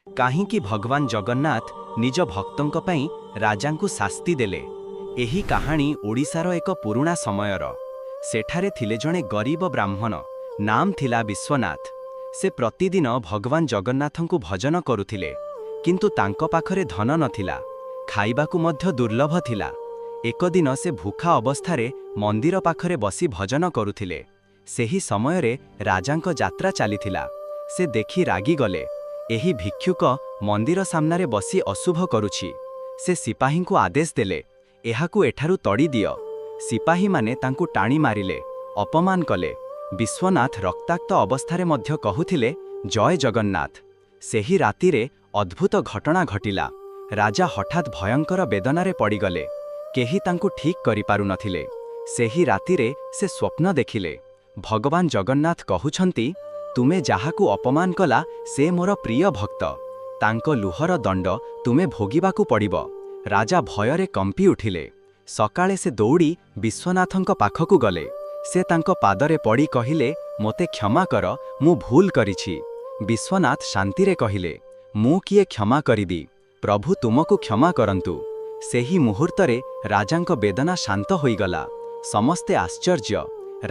କାହିଁକି ଭଗବାନ ଜଗନ୍ନାଥ ନିଜ ଭକ୍ତଙ୍କ ପାଇଁ ରାଜାଙ୍କୁ ଶାସ୍ତି ଦେଲେ? ଏହି କାହାଣୀ ଓଡ଼ିଶାର ଏକ ପୁରୁଣା ସମୟର। ସେଠାରେ ଥିଲେ ଜଣେ ଗରିବ ବ୍ରାହ୍ମଣ, ନାମ ଥିଲା ବିଶ୍ୱନାଥ। ସେ ପ୍ରତିଦିନ ଭଗବାନ ଜଗନ୍ନାଥଙ୍କୁ ଭଜନ କରୁଥିଲେ, କିନ୍ତୁ ତାଙ୍କ ପାଖରେ ଧନ ନଥିଲା। ଖାଇବାକୁ ମଧ୍ୟ ଦୁର୍ଲଭ ଥିଲା। ଏକ ଦିନ ସେ ଭୁଖା ଅବସ୍ଥାରେ ମନ୍ଦିର ପାଖରେ ବସି ଭଜନ କରୁଥିଲେ। ସେହି ସମୟରେ ରାଜାଙ୍କ ଯାତ୍ରା ଚାଲିଥିଲା। ସେ ଦେଖି ରାଗିଗଲେ, ଏହି ଭିକ୍ଷୁକ ମନ୍ଦିର ସାମ୍ନାରେ ବସି ଅଶୁଭ କରୁଛି। ସେ ସିପାହୀଙ୍କୁ ଆଦେଶ ଦେଲେ, ଏହାକୁ ଏଠାରୁ ତଡ଼ି ଦିଅ। ସିପାହୀମାନେ ତାଙ୍କୁ ଟାଣି ମାରିଲେ, ଅପମାନ କଲେ। ବିଶ୍ୱନାଥ ରକ୍ତାକ୍ତ ଅବସ୍ଥାରେ ମଧ୍ୟ କହୁଥିଲେ, ଜୟ ଜଗନ୍ନାଥ। ସେହି ରାତିରେ ଅଦ୍ଭୁତ ଘଟଣା ଘଟିଲା। ରାଜା ହଠାତ୍ ଭୟଙ୍କର ବେଦନାରେ ପଡ଼ିଗଲେ। କେହି ତାଙ୍କୁ ଠିକ୍ କରିପାରୁନଥିଲେ। ସେହି ରାତିରେ ସେ ସ୍ୱପ୍ନ ଦେଖିଲେ, ଭଗବାନ ଜଗନ୍ନାଥ କହୁଛନ୍ତି, ତୁମେ ଯାହାକୁ ଅପମାନ କଲା, ସେ ମୋର ପ୍ରିୟ ଭକ୍ତ। ତାଙ୍କ ଲୁହର ଦଣ୍ଡ ତୁମେ ଭୋଗିବାକୁ ପଡ଼ିବ। ରାଜା ଭୟରେ କମ୍ପି ଉଠିଲେ। ସକାଳେ ସେ ଦୌଡ଼ି ବିଶ୍ୱନାଥଙ୍କ ପାଖକୁ ଗଲେ। ସେ ତାଙ୍କ ପାଦରେ ପଡ଼ି କହିଲେ, ମୋତେ କ୍ଷମା କର, ମୁଁ ଭୁଲ କରିଛି। ବିଶ୍ୱନାଥ ଶାନ୍ତିରେ କହିଲେ, ମୁଁ କିଏ କ୍ଷମା କରିବି? ପ୍ରଭୁ ତୁମକୁ କ୍ଷମା କରନ୍ତୁ। ସେହି ମୁହୂର୍ତ୍ତରେ ରାଜାଙ୍କ ବେଦନା ଶାନ୍ତ ହୋଇଗଲା। ସମସ୍ତେ ଆଶ୍ଚର୍ଯ୍ୟ।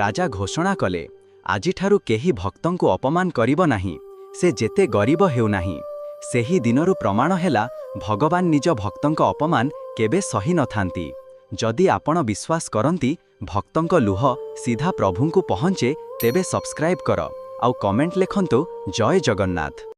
ରାଜା ଘୋଷଣା କଲେ, ଆଜିଠାରୁ କେହି ଭକ୍ତଙ୍କୁ ଅପମାନ କରିବ ନାହିଁ, ସେ ଯେତେ ଗରିବ ହେଉନାହିଁ। ସେହି ଦିନରୁ ପ୍ରମାଣ ହେଲା, ଭଗବାନ ନିଜ ଭକ୍ତଙ୍କ ଅପମାନ କେବେ ସହି ନଥାନ୍ତି। ଯଦି ଆପଣ ବିଶ୍ୱାସ କରନ୍ତି ଭକ୍ତଙ୍କ ଲୁହ ସିଧା ପ୍ରଭୁଙ୍କୁ ପହଞ୍ଚେ, ତେବେ ସବସ୍କ୍ରାଇବ୍ କର ଆଉ କମେଣ୍ଟ ଲେଖନ୍ତୁ, ଜୟ ଜଗନ୍ନାଥ।